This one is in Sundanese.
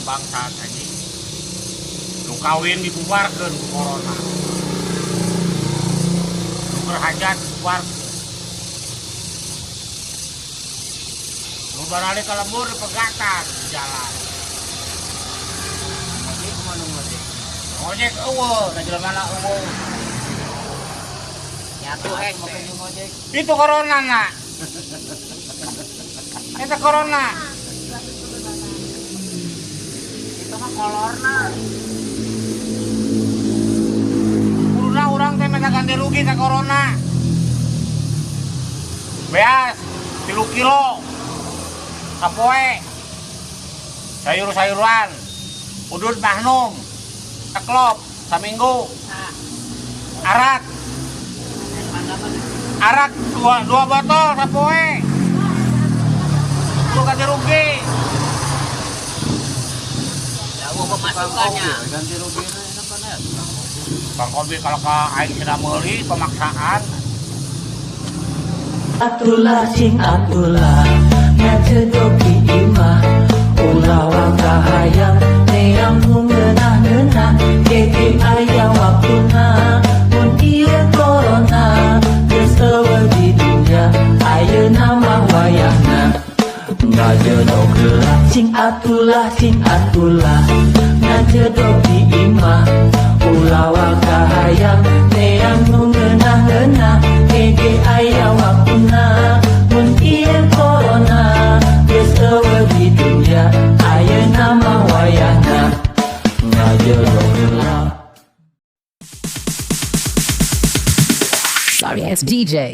Bangsat anjing. Nu kawin dibubarkeun ku corona. Nu keur hajat dibubarkeun. Nu baralik ka lembur dipegatan di jalan. Ngojek kumaha nu ngojek? Ngojek euweuh, da jelema na euweuh. Nyatu heng teh. Ngojek. Itu corona nak. Itu corona. Itu mah kolorna. Kuduna urang teh minta ganti rugi ka corona. Beas 3 kilo. Sapoe. Sayur-sayuran. Udud mahnum. Teklop saminggu. Arak. Arak dua botol sapoe. Lu ganti rugi. Jauh pemasukannya. Ganti rugi enak kan ya. Bang Kobi kalau ke aing tidak meuli pemaksaan. Atulah cing atulah ngajedog di imah ulah waka hayang neang nu ngeunah-ngeunah gege aya waktuna mun ieu corona geus euweuh di dunya ayeuna mah wayahna ngajedog heula cing atulah ngajedog di imah ulah waka hayang neang nu ngeunah-ngeunah gege aya waktuna mun ieu corona geus euweuh di dunya ayeuna mah wayahna ngajedog heula. Sorry ass DJ.